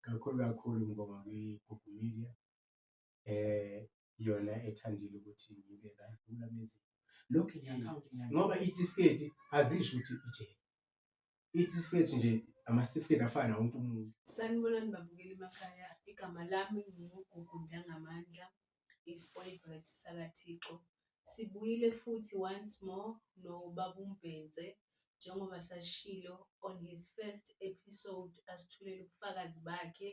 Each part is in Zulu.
Kakhulu kakhulu ngibonga kwi-Gugu Media, yona ethandile ukuthi ngibe la kulabezi. Lokhu ngi-akhawunti. Ngoba iy'tifiketi azisho ukuthi ijele, iy'tifiketi nje ama-certificate afana nawo wonke umuntu. Sanibonani babukeli emakhaya, igama lami nginguGugu Ndlangamandla, ispoilbret sakaThixo. Sibuyile futhi once more noBaba uMbhense njengoba sashilo on his first episode asithulela ubufakazi bakhe.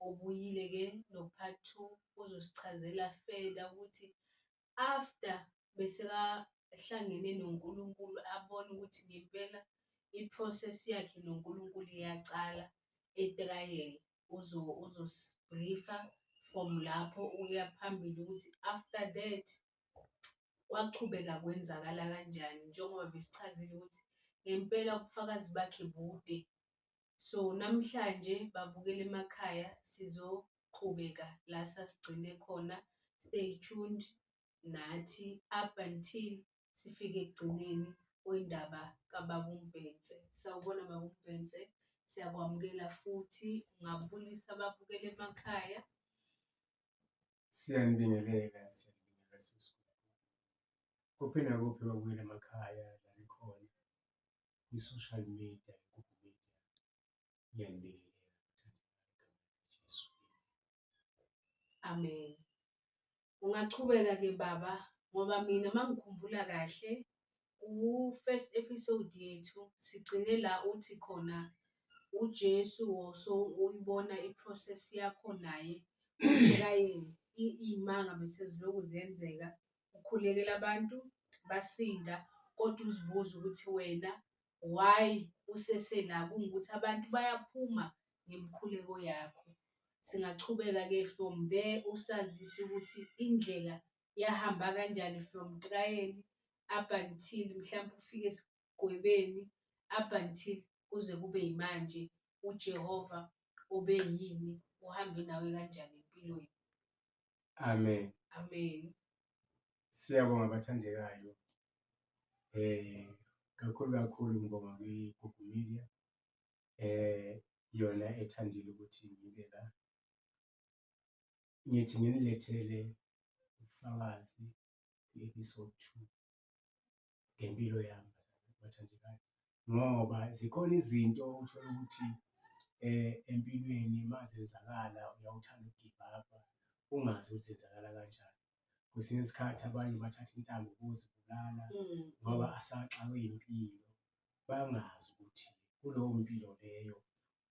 Ubuyile-ke no-part two, uzosichazela further ukuthi after besekahlangene noNkulunkulu abone ukuthi ngempela i-process yakhe noNkulunkulu iyacala etrayeli. Uzosibriefa from lapho ukuya phambili ukuthi after that kwachubeka kwenzakala kanjani, njengoba besichazile ukuthi ngempela ubufakazi bakhe bude. So namhlanje babukeli emakhaya sizoqhubeka la sasigcine khona. Stay tuned nathi up until sifike ekugcineni kwendaba kaBaba uMbhense. Sawubona Baba uMbhense, siyakwamukela futhi. Ungabulisa ababukeli emakhaya. Siyanibingelela, siyanibingelela sisi. Kuphi nakuphi babukeli emakhaya la nikhona kwi-social media, Gugu Media, ngiyanibingelela bathandekayo egameni likaJesu. Amen. Ungachubeka-ke baba, ngoba mina mangikhumbula kahle ku-first episode yethu sigcine la uthi khona uJesu so uyibona i-process yakho naye uKayeni, iy'manga bese zilokhu ziyenzeka, ukhulekela abantu basinda, kodwa uzibuze ukuthi wena why usesela kungukuthi abantu bayaphuma ngemikhuleko yakho. Singachubeka-ke from there usazise ukuthi indlela yahamba kanjani from trial up until mhlampe ufike esigwebeni, up until kuze kube yimanje uJehova ube yini, uhambe nawe kanjani empilweni. Amen. Amen. Siyabonga bathandekayo. Kakhulu kakhulu ngibonga kwi-Gugu Media, yona ethandile ukuthi ngibe la. Ngithi nginilethele ubufakazi kwi-episode 2 ngempilo yami bathandekayo, ngoba zikhona izinto uthola ukuthi empilweni mazenzakala uyawuthanda uku-give up ungazi ukuthi zenzakala kanjani. Kwesinye isikhathi abanye bathatha intambo ukuzibulala ngoba asaxakwe impilo, bangazi ukuthi kulowo mpilo leyo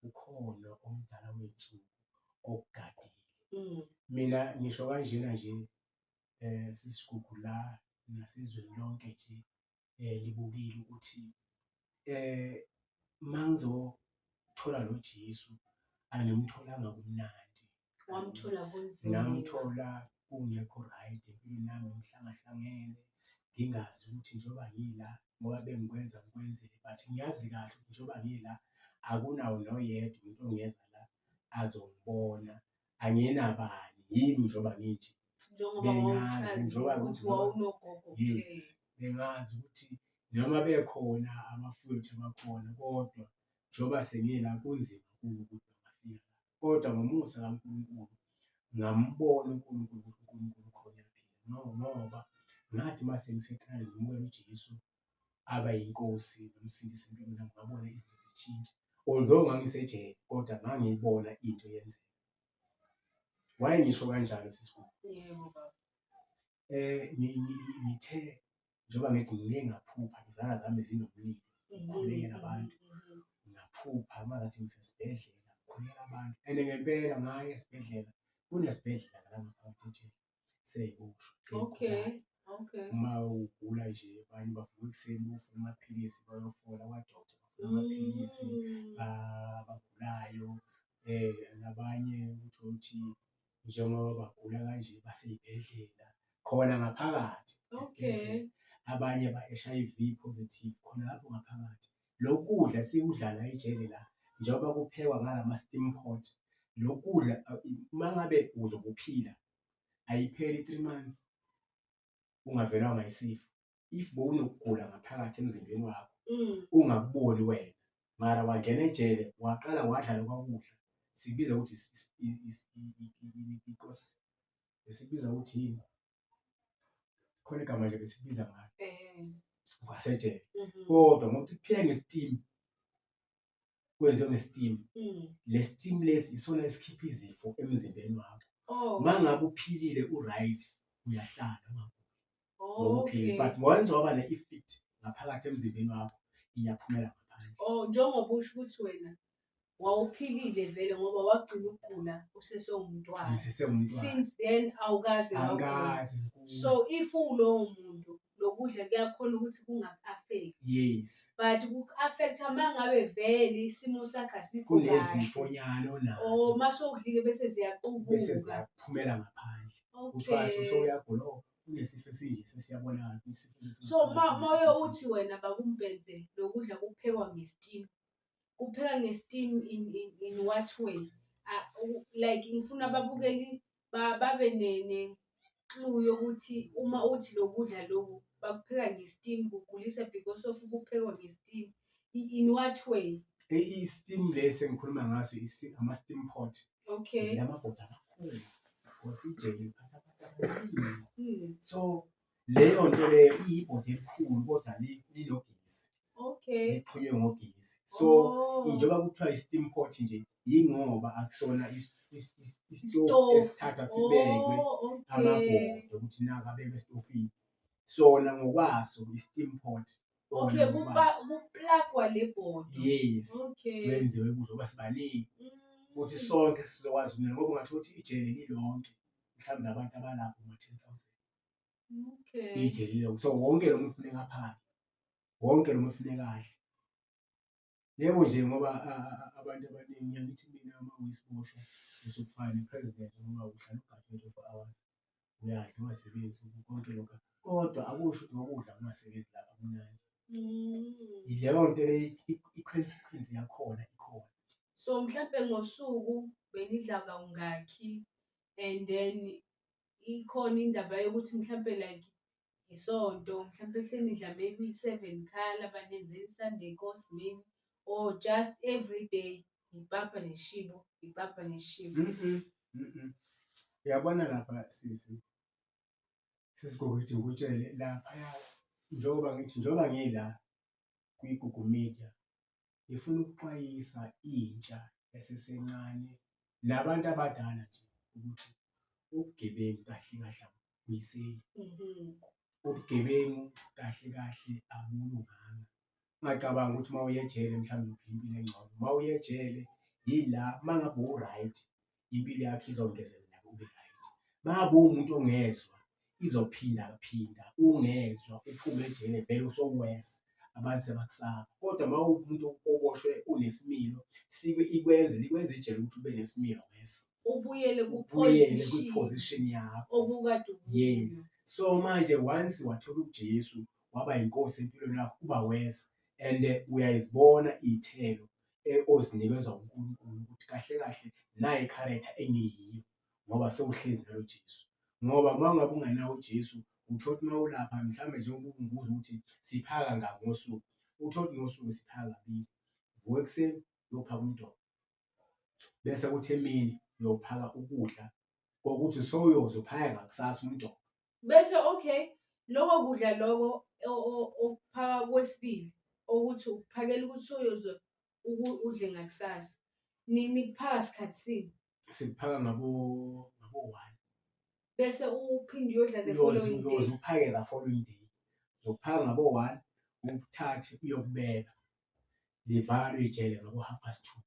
ukhona omdala wey'nsuku okugadile. Mina ngisho kanjena nje sisigugu la nasezweni lonke nje libukile ukuthi mangizothola lo Jesu angimtholanga kumnandi. Wamthola kunzima. Ngamthola kungekho right empilweni yami, ngihlangahlangene, ngingazi ukuthi njengoba ngila ngoba bengikwenza ngikwenzele but ngiyazi kahle ukuthi njengoba ngila akunawo noyedwa umuntu ongeza la azongibona, anginabani, yimi njengoba nginje. Njengoba Bengazi wawuchazile njengoba ukuthi ukuthi ngoba wawunogogo yes, kuphela. bengazi ukuthi noma bekhona abafowethu abakhona kodwa njengoba sengila kunzima kubo ukuthi bangafika la. Kodwa ngomusa kaNkulunkulu ngambona uNkulunkulu ukuthi uNkulunkulu ukhona uyaphila. No, ngoba ngathi uma sengiseqala ngimukela uJesu aba yinkosi nomsindisi empilweni yami, ngabona izinto zishintsha. Although ngangisejele kodwa ngangiyibona into yenzeka. Why ngisho kanjalo sisi Gugu? Yebo baba. Ngithe njengoba ngithi ngike ngaphupha izandla zami zinomlilo, ngikhulekela abantu. Ngaphupha ngazathi ngisesibhedlela ngikhulekela abantu and ngempela ngaya esibhedlela, kunesibhedlela la ngaphakathi ejele sey'boshwa ey'gulayo. Uma ugula nje abanye bavuka ekuseni beyofuna amaphilisi bayofola kwa-doctor bafuna amaphilisi abagulayo. Nabanye uthole ukuthi njengoba bagula kanje basey'bhedlela khona ngaphakathi esibhedlela. Abanye ba-HIV positive khona lapho ngaphakathi. Lokhu kudla esikudla la ejele la njengoba kuphekwa ngalama steam pot, lokhu kudla uma ngabe uzobe uphila ayipheli i-3 months ungavelwanga isifo. If bowunokugula ngaphakathi emzimbeni wakho ungakuboni wena. Mara wangena ejele waqala wadla lokwakudla sikubiza ukuthi inkosi esikubiza ukuthi yini khona igama nje besibiza ngalo kwasejele kodwa ngokuthi kuphila ngesitimu kwenziwe ngesitimu le steam lesi isona esikhipha izifo emzimbeni wakho uma ngabe uphilile u-right uyahlala ungaguli ngokuphila but once waba ne-effect ngaphakathi emzimbeni wakho iyaphumela ngaphandle. Oh, njengoba usho ukuthi wena wawuphilile vele ngoba wagcina ukugula usesewumntwana. Ngisesewumntwana. Since then awukaze wagula. Angikaze ngigule. So if uwulowo muntu lokudla kuyakhona ukuthi kungaku-affect. Yes. But kuku-affect-a uma ngabe vele isimo sakho asikho kahle. Kunezifonyana onazo. Oh, uma sewudlile bese ziyaqubuka. Bese ziyaphumela ngaphandle. Kuthiwa Okay. sewuyagula oh kunesifo esinje sesiyabonakala isifo lesi. So ma uye uthi wena bakumbhenze lokudla kuphekwa nge-steam. Kupheka nge-steam in what way? Like ngifuna ababukeli babe ne clue yokuthi uma uthi lokudla lokhu bakupheka nge-steam kugulisa because of kuphekwa nge-steam. In what way? I-steam lesi engikhuluma ngaso ama-steam pot. Okay. Lamabhodo amakhulu. Because ijele liphatha abantu abaningi. So Leyo leyo nto leyo iyibhodo elikhulu kodwa linogesi. Okay. Lixhunywe ngogesi. So Oh. njengoba kuthiwa i-steam pot nje yingoba akusona isitofu Isitofu. esithatha sibekwe Oh, okay. amabhodo ukuthi naka abekwe esitofini. Sona ngokwaso i-steam pot. Kona Okay, ngokwaso. kuplagwa le bhodo. Yes. Okay. Kwenziwe ukudla ngoba sibaningi. Ukuthi sonke sizokwazi ukunela ngoba ungathola ukuthi ijele lilonke mhlawumbe abantu abalapho ma-10,000. Okay. Ijele lilonke. So wonke lo muntu funeka aphake. Wonke lo muntu funeka adle. Yebo nje ngoba abantu abaningi ngiyakithi mina uma uyisiboshwa usukufana ne-president ngoba uhlala ugade 24 hours. Uyadla ungasebenzi konke lokho. Kodwa akusho ukuthi ngoba udla ungasebenzi lapha kumnandi. Leyo nto leyo i-consequence yakhona ikhona. So mhlampe ngosuku benidla kawungakhi and then ikhona indaba yokuthi mhlampe like isonto mhlampe senidla maybe 7 khala banenzeni Sunday course maybe or just every day ipapa neshibo ipapa neshibo. Uyabona lapha sisi sesikokuthi ngikutshele laphaya njengoba ngithi njengoba ngila kwiGugu Media ngifuna ukuxwayisa intsha esesencane nabantu abadala nje ukuthi ubugebengu kahle kahle abubuyiseli. Ubugebengu kahle kahle abulunganga. Ungacabangi ukuthi uma uye ejele mhlawumbe uphila impilo engcono. Uma uye ejele yila uma ngabe u-right impilo yakho izongezelela ube right. Uma ngabe uwumuntu ongezwa izophinda phinda ungezwa uphume ejele vele usuwu-worse abantu sebakusaba. Kodwa uma uwumuntu oboshwe unesimilo sikwe ikwenze likwenze ijele ukuthi ube nesimilo worse. Ubuyele Ubuyele ku-position kwi-position yakho. obukade ukuyo. Yes. So manje once wathola uJesu waba yinkosi empilweni yakho kuba worse and uyayizibona iy'thelo ozinikezwa uNkulunkulu ukuthi kahle kahle nayi i-character engiyiyo ngoba sewuhlezi nalo Jesu. Ngoba uma ngabe ungenawo uJesu uthola ukuthi uma ulapha mhlawumbe njengoba ungibuza ukuthi siphaka kangaki ngosuku, uthole ukuthi ngosuku siphaka kabili. Uvuka ekuseni uyophaka umdoko, bese kuthi emini uyophaka ukudla kokuthi sewuyoze uphake ngakusasa umdoko. Bese okay, lokho kudla lokho okuphaka kwesibili okuthi ukuphakela ukuthi uyoze udle ngakusasa. Nikuphaka sikhathi sini? Sikuphaka ngabo 1. Bese uphinde uyodla the following day. Uyoze uphake the following day. Uzokuphaka ngabo 1, ukuthathe uyokubeka. Livalwe ijele ngabo 2:30.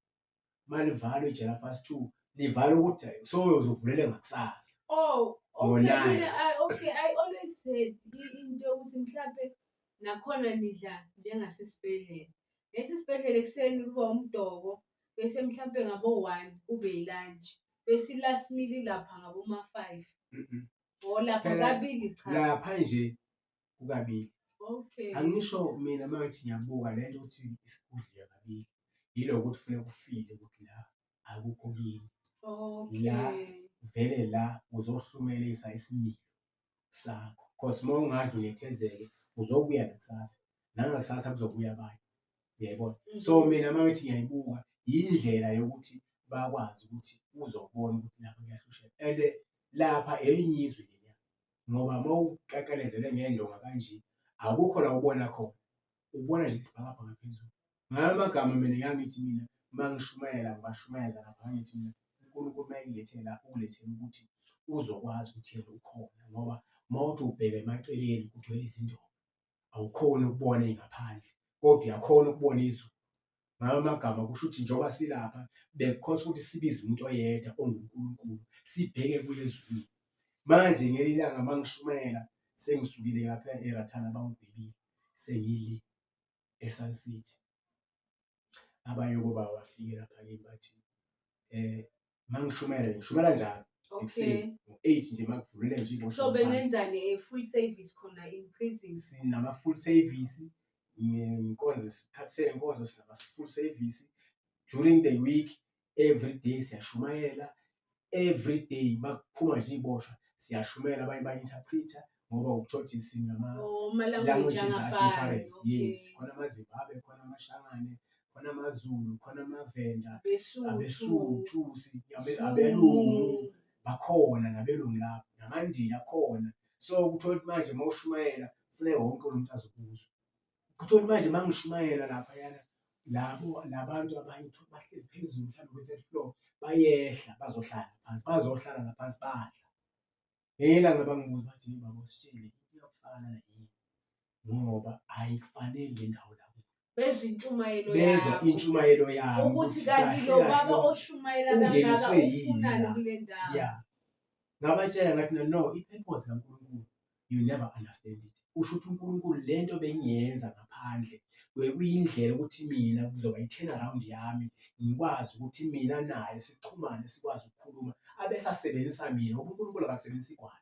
Uma livalwe ijele 2:30, livalwe ukuthi sowuyoze uvulele ngakusasa. Oh, okay. Ngo-nine. Mina, okay, I always said into yokuthi mhlampe nakhona nidla njengasesibhedlela. Lesi sibhedlela ekuseni kuba umdoko, bese mhlampe ngabo 1 kube yi-lunch. Bese i-last meal ilapha ngabo ma-5. Oh, lapha Phela, kabili cha. Lapha nje kukabili. Okay. Angisho mina uma ngithi ngiyabuka le nto ukuthi isikudliwe kabili. Yilo ukuthi kufuneka ufile ukuthi la akukho kini. Okay. La vele la uzohlumelisa isimilo sakho. Because uma ungadla unethezeke uzobuya nakusasa. Nangakusasa kuzobuya abanye. Uyayibona? So mina uma ngithi ngiyayibuka yindlela yokuthi bakwazi ukuthi uzobona ukuthi lapha kuyahlusheka and lapha elinye izwe leliya ngoba uma ukakalezelwe ngendonga kanje akukho la ubona khona, ubona nje isibhakabhaka phezulu. Ngayo amagama mina ngangithi mina uma ngishumayela ngibashumayeza lapha ngithi mina uNkulunkulu uma ekulethe la ukulethele ukuthi uzokwazi ukuthi yena ukhona ngoba uma uthi ubheka emaceleni kugcwele izindonga. Awukhoni ukubona ingaphandle kodwa uyakhona ukubona izulu. Ngayo amagama kusho ukuthi njengoba silapha bekukhosa ukuthi sibize umuntu oyedwa onguNkulunkulu sibheke kuye ezulwini. Manje ngelinye ilanga uma ngishumayela sengisukile lapha eRathana bangigwebile sengile eSun City. Abanye obaba bafike lapha kimi bathi mangishumayela ngishumayela njalo ekuseni ngo-8 nje makuvulele nje iboshwa. So benenzani a full service khona in prison? Sinama full service ngenkonzo, isikhathi sey'nkonzo sinama full service during the week, every day siyashumayela, every day makuphuma nje iy'boshwa siyashumayela, abanye baya-interpreter ngoba ukuthola ukuthi sinama Oh, ama-language languages are angafani. different. Yes, Okay. khona amaZimbabwe, khona amaShangane, khona amaZulu, khona amaVenda, Abesuthu, abeSuthu, Isilungu. abelungu bakhona, nabelungu lapho, namaNdiya akhona. So kuthola ukuthi manje uma ushumayela kufuneka wonke umuntu azokuzwa. Kuthola ukuthi manje uma ngishumayela laphayana labo labantu abanye uthole bahleli phezulu mhlawumbe kwi-third floor bayehla bazohlala phansi, bazohlala ngaphansi badla. Ngelinye ilanga bangibuza bathi hey baba usitshele into eyakufaka lana yini ngoba ayikufanele le ndawo la kuyo. Bezwa intshumayelo Bezwa yakho. intshumayelo yami Ukuthi ukuthi kanti kahle lo kahle baba oshumayela kangaka ungeniswe yini ufunani la. kule ndawo. Ya. Ngabatshela ngathi mina no i-purpose kaNkulunkulu you never understand it. Usho ukuthi uNkulunkulu lento bengiyenza ngaphandle bekuyindlela ukuthi mina kuzoba i-turn around yami ngikwazi ukuthi mina naye sixhumane sikwazi ukukhuluma abese asebenzisa mina ngoba uNkulunkulu akasebenzisi igwala.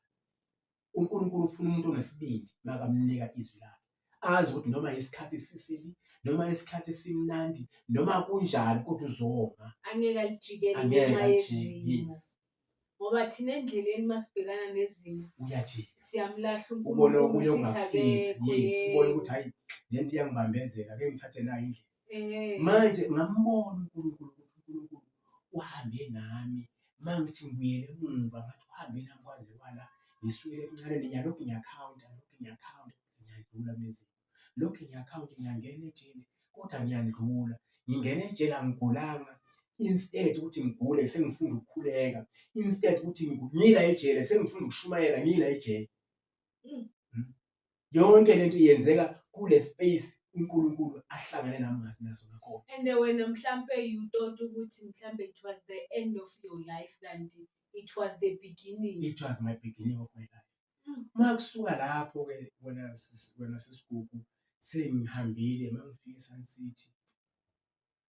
UNkulunkulu ufuna umuntu onesibindi makamnika izwi lakhe azi ukuthi noma isikhathi sisibi noma isikhathi simnandi noma kunjani kodwa uzoma. Angeke alijikele Angeke ngenxa alijike, yezimo. yes. Ngoba thina endleleni masibhekana nezimo Uyajika. siyamlahla Ubone uNkulunkulu okunye sithi okungakusiza. akekho Yes, ubone yebo. ukuthi hayi le nto iyangibambezela ake ngithathe nayi indlela. Ehhe. Manje ngambona uNkulunkulu ukuthi uNkulunkulu uhambe nami uma ngithi ngibuyele emumva ngathi uhambe nami kwaze kwala ngisukele ebuncaneni ngiyalokhu ngiyakhawunta lokhu ngiyakhawunta ngiyadlula kulezi lokhu ngiyakhawunta ngiyangena ejele kodwa ngiyandlula ngingena ejele angigulanga instead ukuthi ngigule sengifunda ukukhuleka instead ukuthi ngila ejele sengifunda ukushumayela ngila ejele. Yonke lento yenzeka kule space uNkulunkulu ahlangane nami ngazi naso ngakhona. And wena mhlampe you thought ukuthi mhlampe it was the end of your life kanti it was the beginning. It was my beginning of my life. Uma kusuka lapho-ke wena wena sisigugu sengihambile uma ngifika eSun City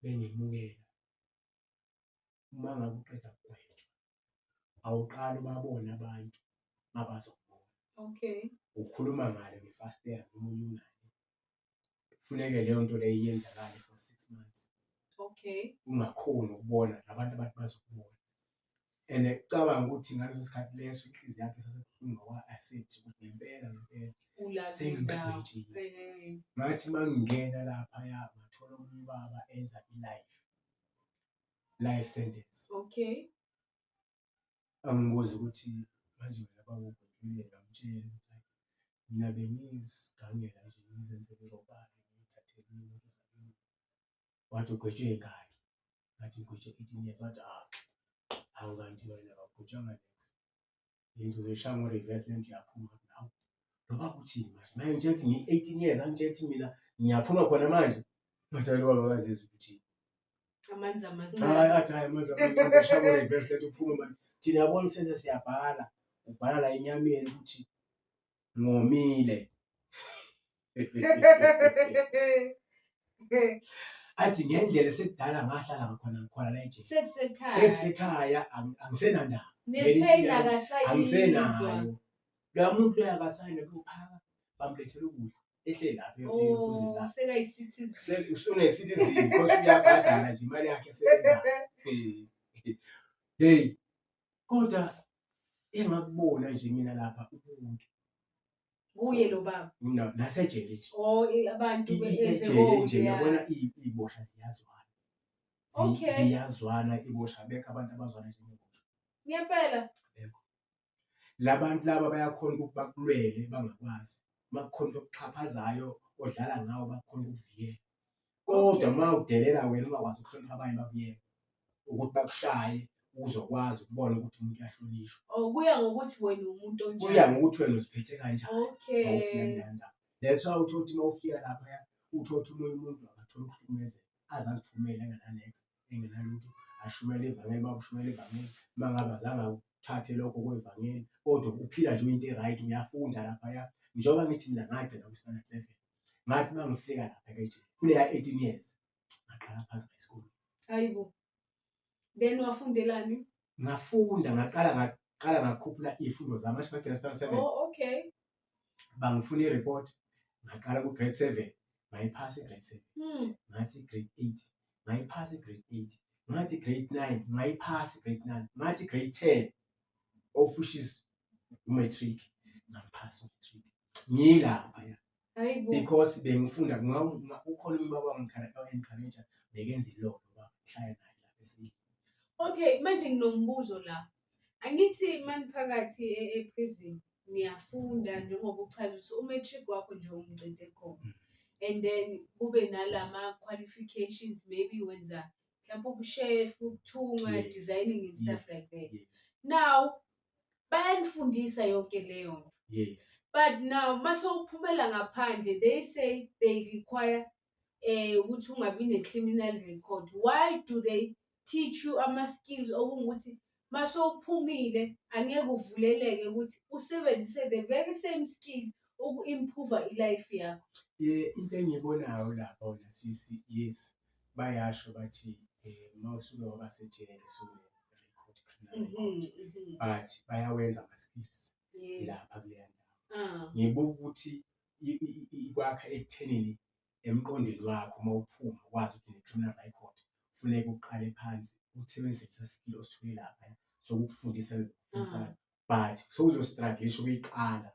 bengemukela. Uma ngabe uqeda kugwetshwa awuqali ubabone abantu mabazokubona. Okay. Ukhuluma ngale ngefasitela nomunye ungale. Kufuneke leyo nto leyo iyenzakale for 6 months. Ungakhoni ukubona nabantu abantu bazokubona. And cabanga ukuthi ngaleso sikhathi leso inhliziyo yakho isasebuhlungu awuka-accept ukuthi ngempela ngempela Ula kule ndawo. sengigwetshiwe. Ngathi uma ngingena laphaya ngathola omunye ubaba enza i-life, life sentence. Angibuza ukuthi manje wena baba ugwetshwile ngamtshela ukuthi hhayi mina bengizigangela nje ngizenzela irobari ngiyithathele imoto zabelungu. Wathi ugwetshwe ngaki? Ngathi ngigwetshwe 18 years. Wathi ah, hawu kanti wena awugwetshwanga next. Lento uzoyishaya ngo-reverse lento uyaphuma. Ngathi hawu, lo baba uthini manje? Manje ngitshela ukuthi ngiyi-18 years angitshela ukuthi mina ngiyaphuma khona manje. Ngathi hayi lo baba akazizwa ukuthi Amanzi hayi amancane. Athi hayi amanzi amancane shaya ngo-reverse lento uphume manje. Thina yabona sese siyabhala, ubhala la enyameni ukuthi ngomile. Athi ngendlela esekudala ngahlala ngakhona ngikhona la ejele. Sekusekhaya. Sekusekhaya angisenandaba. Ne-pain akasayizwa. Angisenayo. Loya muntu loyo akasayina kuyophaka bamlethela ukudla ehleli lapha Oh, lapha. sekayi-citizen. Usune-citizen because uyabhadala nje imali yakhe esebenzayo. Hey, kodwa engakubona nje mina lapha ubuntu. Kuye lo baba. Nasejele nje. Oh, abantu Ejele nje uyabona iy'boshwa ziyazwana. Ziyazwana iboshwa, abekho abantu abazwana njengeboshwa. Ngempela. Abekho. La bantu laba bayakhona ukuthi bakulwele bangakwazi. Uma kukhona into okuxhaphazayo odlala ngawo bakhona ukukuvikela. Kodwa uma udelela wena ungakwazi ukuhlonipha abanye bakuyeke ukuthi bakushaye uzokwazi ukubona ukuthi umuntu uyahlonishwa. Oh, kuya ngokuthi wena umuntu onjani. Kuya ngokuthi wena uziphethe kanjani. Uma ufika kuleya ndawo. That's why uthole ukuthi uma ufika laphaya uthole ukuthi omunye umuntu angathola ukuhlukumezeka aze aziphumele engena-nex engenalutho ashumayele ivangeli uma ushumayela ivangeli uma ngabe azange akuthathe lokho kwevangeli kodwa uphila nje into e-right uyafunda laphaya. Njengoba ngithi mina ngagcina kwi-standard 7 ngathi uma ngifika lapha ejele kuleya 18 years ngaqala phansi ngesikoleni. Hayibo. Then wafundelani? Ngafunda ngaqala ngakhuphula iy'fundo zami ngasho ngagcina standard 7. Oh, okay. Bangifuna i-report ngaqala ku-grade 7 ngayiphasa i-grade 7. Ngathi grade 8 ngayiphasa i-grade 8 ngathi grade 9 ngayiphasa i-grade 9 ngathi grade 10 of which is u-matric ngamphasa u-matric ngilapha ya. Hayibo. Because bengifunda ukhona ubaba wangi-encourage bekenza ilolo baba ngihlala naye lapha esile. Okay, manje nginombuzo la. Angithi maniphakathi e-prison niyafunda njengoba uchaza ukuthi u-matric wakho nje umcede khona. And then kube nalama qualifications maybe wenza mhlawumbe ubu-chef, ukuthunga, designing and stuff like that. Now bayanifundisa yonke leyo nto. But now mase uphumela ngaphandle they say they require ukuthi ungabi ne-criminal record. Why do they teach you ama-skills okungukuthi mase uphumile angeke uvuleleke ukuthi usebenzise the very same skill uku-improve i-life yakho? Into engiyibonayo lapha wena sisi, yes, bayasho bathi uma usuke waba sejele sewune-record, criminal record, but bayawenza ama-skills lapha kuleya ndawo. Ngibuka ukuthi ikwakha ekuthenini emqondweni wakho uma uphuma wazi ukuthi une-criminal record, kufuneka uqale phansi usebenzise lesa skill osithole lapha sokukufundisa bekufundisayo, but sewuzo-struggle-isha ukuyiqala.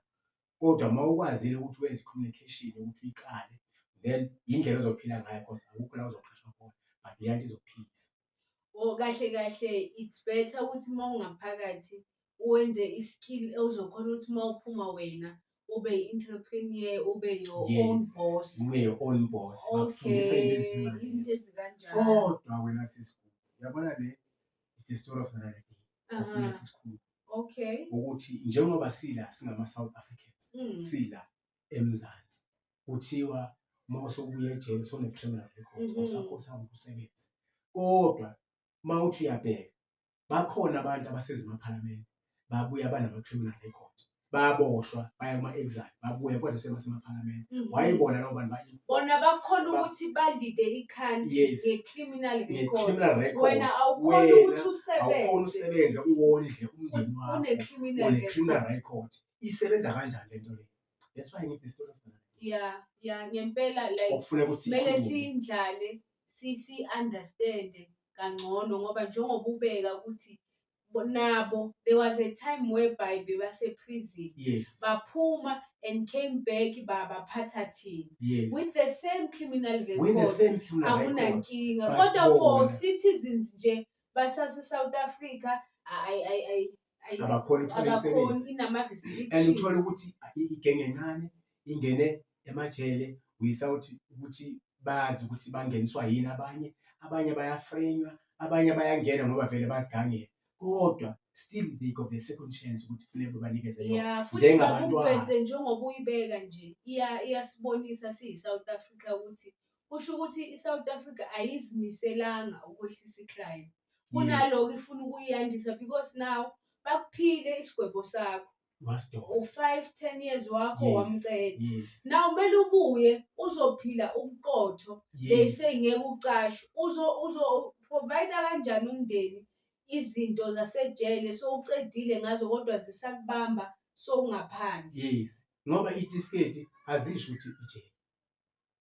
Kodwa uma ukwazile ukuthi wenze i-communication ukuthi uyiqale, then indlela ozophila ngayo because akukho la ozoqashwa khona, but leya nto izokuphilisa. Oh, kahle kahle it's better ukuthi uma ungaphakathi wenze i-skill ozokhona ukuthi uma uphuma wena ube i-entrepreneur, ube your own boss. Ube your own boss. Bakufundisa into ezinjengalezo. Into ezikanjalo. Kodwa wena sisikhulu, uyabona le is the story of another day. Ufuna sisikhulu. Ukuthi njengoba sila singama-South Africans, sila eMzansi, kuthiwa uma usubuya ejele sewune-criminal record, awusakhosanga ukusebenza. Kodwa uma uthi uyabheka, bakhona abantu abasenza emaphalamende babuya banama-criminal record, bayaboshwa baya kuma-exile babuya kodwa sebasemaphalamende. Wayibona labo bantu bona bakhona ukuthi ba-lead-e i-country nge-criminal record. Nge-criminal record. Wena awukhoni ukuthi usebenze. Awukhoni usebenze uwondle umndeni wakho. Une-criminal Une-criminal record. Isebenza kanjani lento le? That's why ngithi story of the Yeah, yeah, ngempela like okufuneka ukuthi kumele sikhulume. siyindlale si understand kangcono ngoba njengoba ubeka ukuthi nabo there was a time whereby bebase prison. Baphuma and came back babaphatha thina. With the same criminal record. With the same criminal record. Akunankinga. But Kodwa for bona citizens nje basase South Africa abakhoni ukuthola abakhoni imisebenzi. inama restrictions. And uthola ukuthi igenge encane ingene emajele without ukuthi bazi ukuthi bangeniswa yini abanye, abanye bayafrenywa, abanye bayangena ngoba vele bazigangela. Kodwa still they got the second chance ukuthi kufuneka banikeze yona. Yeah, futhi Njengabantwana. bakubhenze njengoba uyibeka nje, iyasibonisa siyi-South Africa ukuthi kusho ukuthi i-South Africa ayizimiselanga ukwehlisa i-crime. Kunaloko ifuna ukuyandisa because now bakuphile isigwebo sakho. U-5, 10 years wakho wamceda. Now kumele ubuye uzophila ubuqotho. They say ngeke ucashwe. Uzo provide kanjani umndeni izinto zasejele sowucedile ngazo kodwa zisakubamba sowungaphandle. Yes. Ngoba itifiketi azisho ukuthi ijele.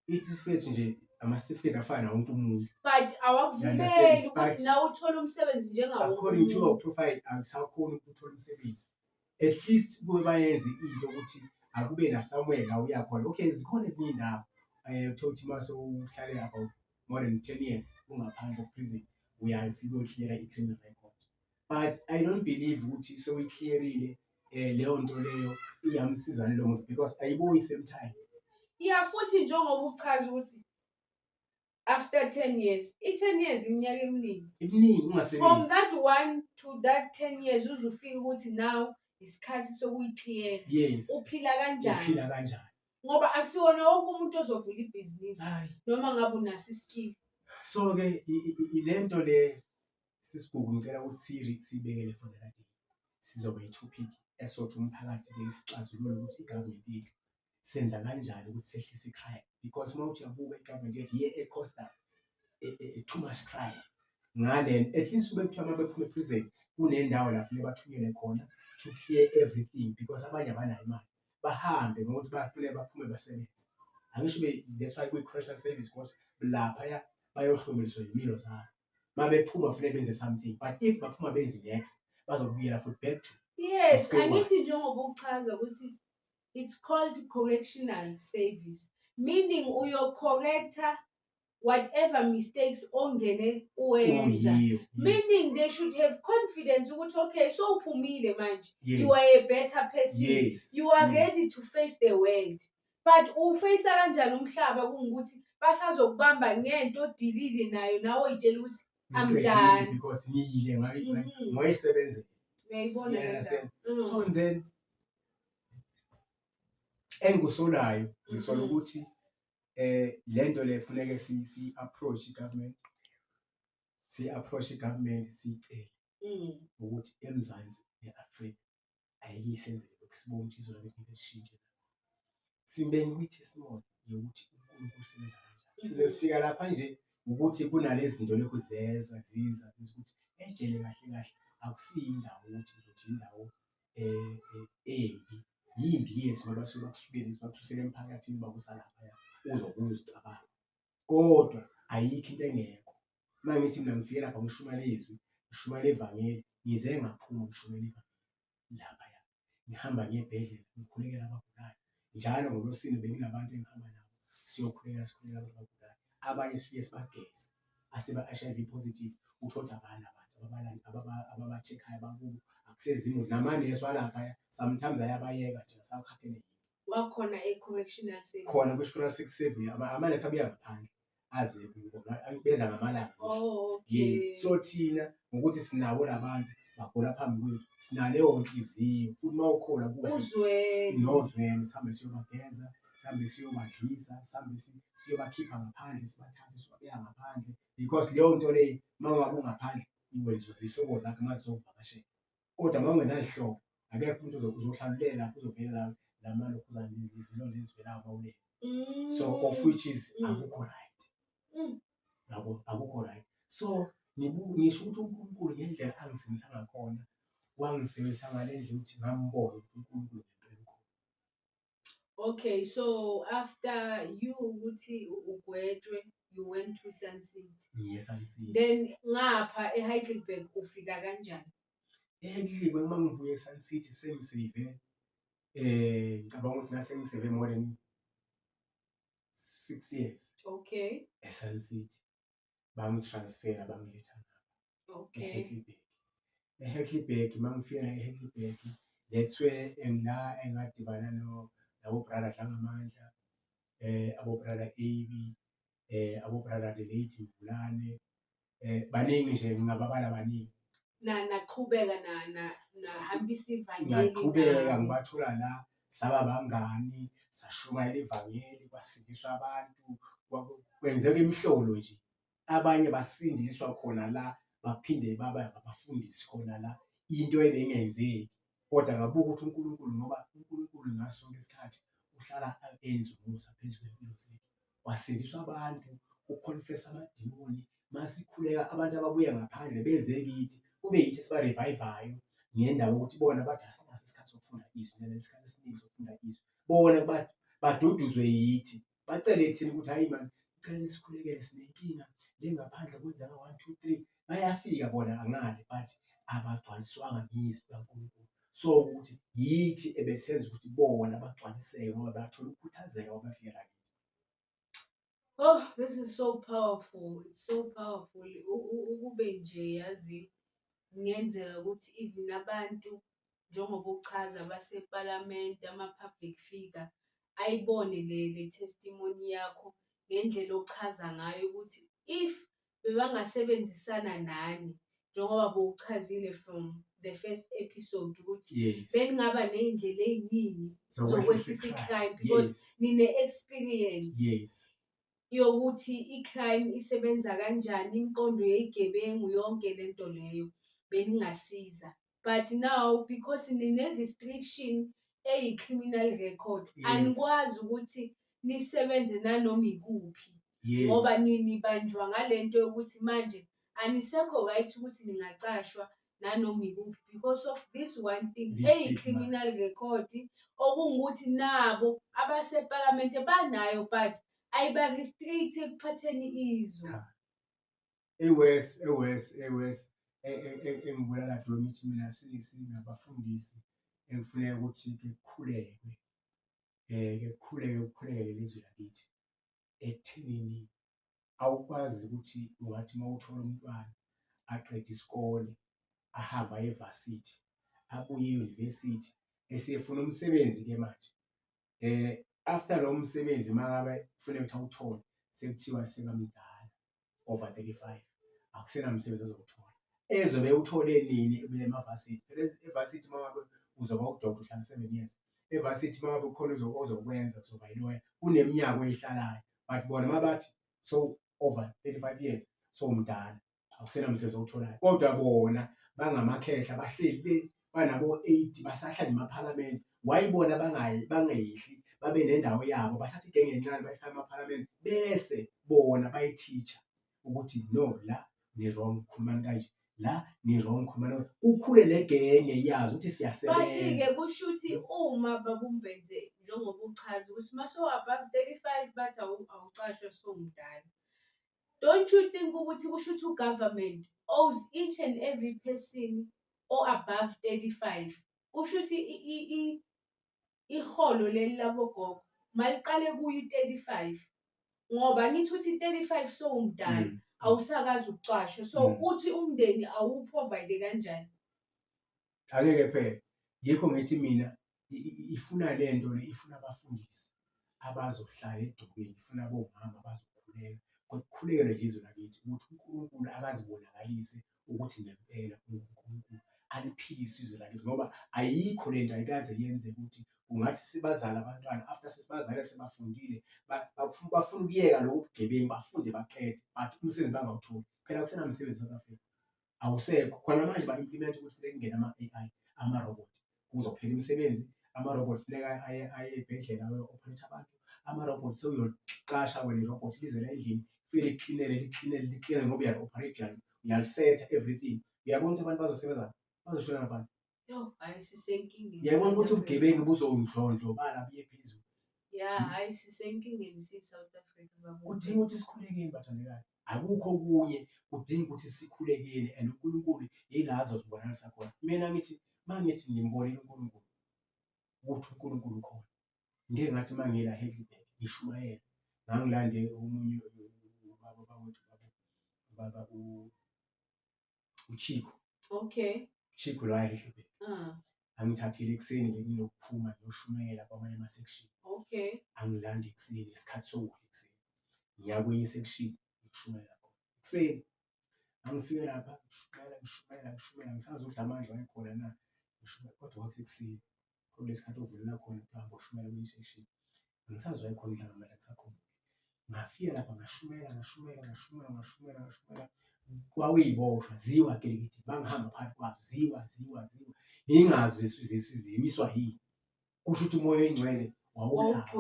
Itifiketi nje ama-certificate afana nawo wonke umuntu. But awakuvumeli Understand? ukuthi But nawe uthole umsebenzi njengawo wonke according to umuntu. your profile akusakhoni ukuthi uthole umsebenzi. At least kube bayenze into ukuthi Akube na somewhere la uya khona. Okay, zikhona ezinye indawo uthola ukuthi mase uhlale about more than 10 years ungaphandle of prison, uyaye ufike uyo-clear-a i-criminal record, but I don't believe ukuthi sewuyi-clear-ile leyo nto leyo iyamsiza lo muntu, because ayibuyi same time. Ya, futhi njengoba uchaza ukuthi after 10 years, i-10 years iminyaka eminingi. Eminingi. From Ungasebenzi. That one to that 10 years, uze ufike ukuthi now isikhathi sokuyi-clear. Uphila kanjani? Uphila kanjani? Ngoba akusiwona wonke umuntu ozovula ibhizinisi Hayi. Noma ngabe unaso i-skill. So-ke le nto le sisigugu, ngicela ukuthi siyibekele for another day. Sizoba i-topic esothi umphakathi-ke sixazulule ukuthi i-government yethu senza kanjani ukuthi sehlise i-crime, because uma uthi uyabuka, i-government yethu iye e-cause-a too much crime ngale. At least kube kuthiwa uma bephuma e-prison kunendawo la funeka bathunyelwe khona to clear everything, because abanye abanayo imali, bahambe ngokuthi bafune baphume basebenze. Angisho that's why kwi-correctional service, because laphaya bayohlomuliswa iy'milo zabo. Uma bephuma funeka benze something, but if baphuma benze next, bazobuyela futhi back to square one. Angithi njengoba uchaza ukuthi it's called correctional service, meaning uyo-correcta whatever mistakes ongene uwenza. Uyiyo, yes. Meaning they should have confidence ukuthi okay, sowuphumile manje, you are a better person, you are ready to face the world. But uwu-face-a kanjani umhlaba kungukuthi basazokubamba ngento odilile nayo, nawe oyitshela ukuthi I'm Ngiqedile done. because ngiyile ngayisebenzela. Uyayibona You le ndaba? understand? Mm. So then engikusolayo, ngisola ukuthi lento le funeke si approach i-government, si approach i-government, sicele ukuthi eMzansi ne-Afrika ayike isenzele lokhu, sibone ukuthi izwe lakithi ngeke lishintshe. Simbe kwi-testimony yokuthi uNkulunkulu usebenza kanjani. Size sifika lapha nje ukuthi kunalezi zinto lokhu zeza ziza ziza ukuthi ejele kahle kahle akusiyo indawo ukuthi uzothi indawo embi. Yimbi, yes, ngoba basuke bakusukele, bakususele emphakathini, bakusa laphaya, uzobuya uzicabanga, kodwa ayikho into engekho. Uma ngithi mina ngifike lapha ngishumayela izwi, ngishumayela ivangeli, ngize ngaphuma ngishumayela ivangeli laphaya, ngihamba ngiye ebhedlela, ngikhulekela abagulayo njalo ngoLwesine. Benginabantu engihamba nabo siyokhulekela, sikhulekela abantu abagulayo. Abanye sifike sibageze aseba-HIV positive, uthole ukuthi abana abantu ababa-check-ayo bakubo, akusezimo namanesi walaphaya sometimes ayabayeka nje, asakhathele yini. Wakhona e-correctional service. Khona kwi-Correctional Service, amanesi abuya ngaphandle aze kubo, beza ngamalanga ngisho. Oh, okay. Yes, so thina ngokuthi sinabo labantu bagula phambi kwethu, sinaleyo nhliziyo futhi uma ukholwa kuwe Uzwelo. Nozwelo, sihambe siyobageza, sihambe siyobadlisa, sihambe siyobakhipha ngaphandle, sibathathe sibabeka ngaphandle, because leyo nto leyo uma ungabe ungaphandle iwezwa zihlobo zakho uma zizokuvakashela, kodwa uma ungenazihlobo akekho umuntu uzohlalulela lapho, uzovela la malokhuzane, izilonda ezivelayo mawulele. So of which is akukho right. Yabo, akukho right. So ngisho ukuthi uNkulunkulu ngendlela angisebenzisa ngakhona, wangisebenzisa ngale ndlela ukuthi ngambona ukuthi uNkulunkulu ngempela ukhona. Okay, so after you ukuthi ugwetshwe, you went to Sun City. Ngiye Sun City. Then ngapha eHeidelberg ufika kanjani? EHeidelberg, uma ngibuye eSun City, sengi-serve ngicabanga ukuthi ngase ngi-serve more than 6 years eSun City. Bangi-transfer, bangiletha ngapha eHeidelberg. EHeidelberg, uma ngifika eHeidelberg, that's where la engadibana no nabo brother Dlangamandla, abo brother Abi, abo brother the late Mvulane, baningi nje, ngingababala baningi. Na naqhubeka na na nahambisa ivangeli Ngaqhubeka nabo. Ngibathola la, saba bangani, sashumayela ivangeli, kwasindiswa abantu, kwenzeka imihlolo nje. Abanye basindiswa khona la, baphinde baba abafundisi khona la, into ebengenzeki. Kodwa ngabuka ukuthi uNkulunkulu, ngoba uNkulunkulu ngaso sonke isikhathi uhlala enza umusa phezu kwempilo zethu. Kwasindiswa abantu, ku-confess amadimoni, masikhuleka abantu ababuya ngaphandle beze kithi, kube yithi esiba-revive-ayo ngendaba yokuthi bona bathi asinaso isikhathi sokufunda izwi, nalesi sikhathi esiningi sokufunda izwi. Bona baduduzwe yithi, bacele thina ukuthi hayi man, ngicela nisikhulekele, sinenkinga le ngaphandle kwenzeka one, two, three. Bayafika bona angale, but abagcwaliswanga ngizwi likaNkulunkulu. So ukuthi yithi ebesenza ukuthi bona bagcwaliseke ngoba bathola ukukhuthazeka uma befika la kithi. Oh, this is so powerful. It's so powerful. Ukube nje yazi kungenzeka ukuthi even abantu njengoba uchaza basepalamente, ama-public figure, ayibone le testimony yakho ngendlela ochaza ngayo ukuthi if bebangasebenzisana nani njengoba bowuchazile from the first episode ukuthi beningaba ney'ndlela ey'ningi zokwehlisa i-crime because nine-experience yokuthi i-crime isebenza kanjani, imiqondo yeyigebengu, yonke lento leyo beningasiza. But now because nine-restriction eyi-criminal record, anikwazi ukuthi nisebenze nanoma ikuphi ngoba nibanjwa ngalento yokuthi manje anisekho right ukuthi ningacashwa nanoma ikuphi because of this one thing eyi-criminal record, okungukuthi nabo abasepalamente banayo but ayiba-restrict ekuphatheni izwe. Cha. Ewes ewes ewes engibulala do ngithi mina singabafundisi ekufuneka ukuthi kukhulekwe, ke kukhuleke kukhulekele lezwe lakithi ekuthenini awukwazi ukuthi ungathi uma uthola umntwana aqede isikole ahambe aye evasithi abuye e-university esefuna umsebenzi-ke manje, after lowo msebenzi uma ngabe kufuneka ukuthi awuthole sekuthiwa sekamdala over 35 akusenamsebenzi azowuthola. Ezobe ewuthole nini ebuya emavasithi? Phela evasithi uma ngabe uzoba udokotela uhlala 7 years, evasithi uma ngabe kukhona ozokwenza uzoba yiloya, kuneminyaka oyihlalayo, but bona uma bathi so over 35 years sowumdala akusenamsebenzi owutholayo. Kodwa bona bangamakhehla bahleli banabo-80 basahlala emaphalamende. Why bona bangayi bangehli babe nendawo yabo, bathathe igenge encane bayifake emaphalamende bese bona bayithisha ukuthi no, la ni-wrong, khulumani kanje, la ni-wrong, khulumani kanje. Kukhule le genge yazi ukuthi siyasebenza. But-ke kusho ukuthi uma babuMbhense njengoba uchaza ukuthi uma sowu-above 35 bathi awucashwa sowumdala. Don't you think ukuthi kusho ukuthi u-government owes each and every person o-above 35? Kusho ukuthi iholo leli labogogo maliqale kuyo i-35, ngoba angithi uthi 35 sowumdala, awusakazi ukucwashwa, so uthi umndeni awuprovide kanjani? Ake-ke phela yikho ngithi mina ifuna lento le, ifuna abafundisi abazohlala edokweni, ifuna abomama abazokhuleka, kukhulekele nje izwe lakithi ukuthi uNkulunkulu akazibonakalise ukuthi ngempela unguNkulunkulu, aliphilise izwe lakithi, ngoba ayikho lento, ayikaze yenzeke ukuthi kungathi sibazala abantwana after sesibazale sebafundile bafuna ukuyeka lobu bugebengu, bafunde baqede, but umsebenzi bangawutholi. Phela akusenamsebenzi e-South Africa, awusekho. Khona manje ba-implement ukuthi funeka kungene ama-AI, ama-robot, kuzophela imisebenzi. Ama-robot funeka aye ey'bhedlela ayo-operate abantu. Ama-robot sewuyoqasha wena i-robot lize la endlini, fike likuklinele likuklinele likuklinele ngoba uyali-operate, uyalisetha everything. Uyabona ukuthi abantu bazosebenza, bazoshona abantu. Yo, hhayi sisenkingeni. Uyabona ukuthi ubugebengu buzondlondlobala buye phezulu. Ya, hhayi sisenkingeni siyi-South Africa baba. Kudinga ukuthi sikhulekeni bathandekayo, akukho okunye, kudinga ukuthi sikhulekeni and uNkulunkulu yila azozibonakalisa khona. Mina ngithi uma ngithi ngimbonile uNkulunkulu ukuthi uNkulunkulu ukhona, ngike ngathi uma ngila Heidelberg ngishumayela, ngangilande omunye ubaba bakwethu, ubaba uChico. uChico lo Heidelberg. Angithathile ekuseni nje nginokuphuma ngiyoshumayela kwamanye ama-section. Angilande ekuseni ngesikhathi sokudla ekuseni. Ngiya kwenye i-section ngiyoshumayela khona. Ekuseni angifike lapha ngishumayela ngishumayela ngishumayela ngisazodla amandla wayekhona na ngishumayela, kodwa kwakusekuseni kulesikhathi ovulela khona kuthiwa hamba ushumayela kwenye i-section. Angisazi wayekhona udla ngamandla ngisakhumbula. Ngafika lapha ngashumayela ngashumayela ngashumayela ngashumayela ngashumayela, kwakuyiboshwa ziwa gilikidi, bangihamba phakathi kwazo ziwa ziwa ziwa, ngingazi ziwiswa yini. Kusho ukuthi umoya oyingcwele wawulapha,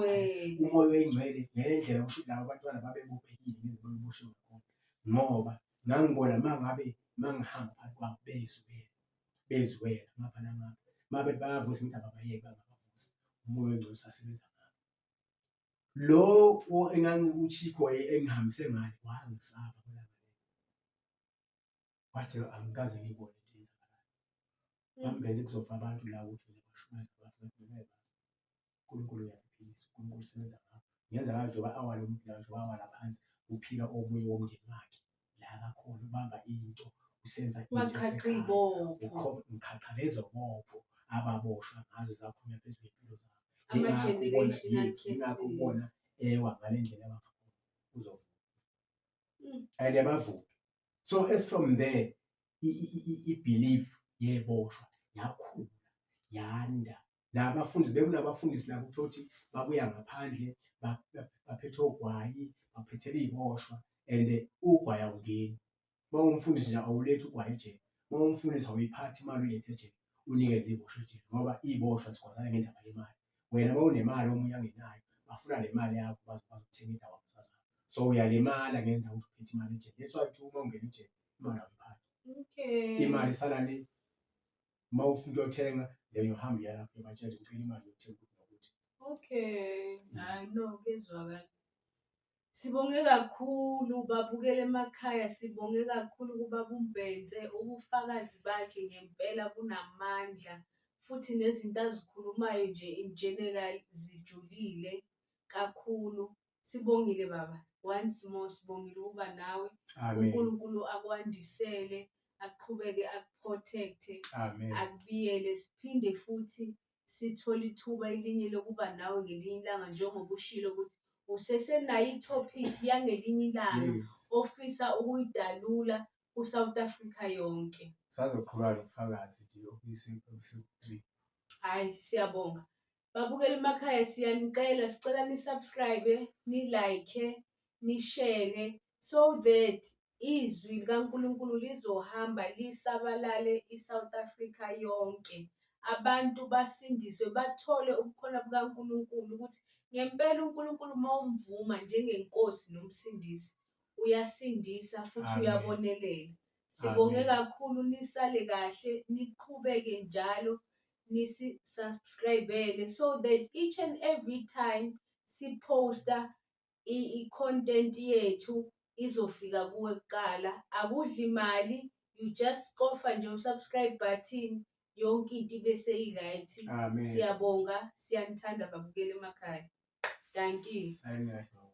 umoya oyingcwele ngendlela, kusho ukuthi laba abantwana babebophekile ngendlela babeboshwe ngakhona, ngoba ngangibona uma ngabe uma ngihamba phakathi kwabo bezwela bezwela ngapha nangapha, uma bethi bayavusa ngithi ababayeke bangabavusi, umoya oyingcwele usasebenza ngabo. Lo engangiwuChico engihambise ngale wangisaba kulanga lelo, wathi angikaze ngiyibone into eyenzakalayo. Bamveze kuzofa abantu la ukuthi wena bashumayeza abantu ngeke. uNkulunkulu uyaphilisa, uNkulunkulu usebenza ngakho. Ngenza kanje njengoba awala umuntu la, njengoba awala phansi, uphila omunye womndeni wakhe la kakhona ubamba into, usenza into Waqhaqha esekhaya. iy'bopho. Ngiqhaqha lezo bopho ababoshwa ngazo zakhona phezu kwempilo zabo. Yingakho ubona, Ama-generational yes, yingakho ubona curses. Ewa ngale ndlela abangakhona uzovuka. And abavuki. So as from there i-belief yeboshwa yakhula yanda. Nabafundisi bekunabafundisi labo uthola ukuthi babuya ngaphandle baphethe ogwayi, baphethele iy'boshwa and ugwayi awungeni. Uma uwumfundisi nje awulethi ugwayi ejele. Uma uwumfundisi awuyiphathi imali uyilethe ejele, unikeze iy'boshwa ejele ngoba iy'boshwa zigwazana ngendaba yemali. Wena uma unemali omunye angenayo, bafuna le mali yakho bazokwazi ukuthenga idakamizwa zabo. So uyalimala ngenxa yokuthi uphethe imali ejele. That's why kuthiwa uma ungena ejele imali awuyiphathi. Imali isala le. Uma ufuna ukuyothenga then uhamba uya lapho uyobatshela ukuthi ngicela imali yokuthenga ukuthi nokuthi. Okay, hayi no kuyezwakala. Sibonge kakhulu babukele emakhaya, sibonge kakhulu kubaba uMbhense, ubufakazi bakhe ngempela bunamandla futhi nezinto azikhulumayo nje in general zijulile kakhulu. Sibongile baba, once more sibongile ukuba nawe. Amen. uNkulunkulu akwandisele, aqhubeke akuprotect-e, Amen. akubiyele. Siphinde futhi sithole ithuba elinye lokuba nawe ngelinye ilanga njengoba ushilo ukuthi usesenayo i-topic yangelinye ilanga ofisa ukuyidalula ku-South Africa yonke. Sazoqhubeka nobufakazi nje obuyise-episode 3. Hhayi, siyabonga. Babukeli emakhaya siyanicela, sicela ni-subscribe, ni-like, ni-share so that izwi likaNkulunkulu lizohamba lisabalale i-South Africa yonke. Abantu basindiswe bathole ubukhona bukaNkulunkulu ukuthi ngempela uNkulunkulu uma umvuma njengenkosi nomsindisi uyasindisa futhi Amen. uyabonelela. Sibonge Amen. kakhulu, nisale kahle, niqhubeke njalo nisi-subscribe-ele so that each and every time siposta i-content yethu izofika kuwe kuqala. Akudli mali, you just cofa nje u-subscribe button, yonke into ibe seyi-right. Amen. Siyabonga, siyanithanda babukeli emakhaya. Dankie. Salani kahle.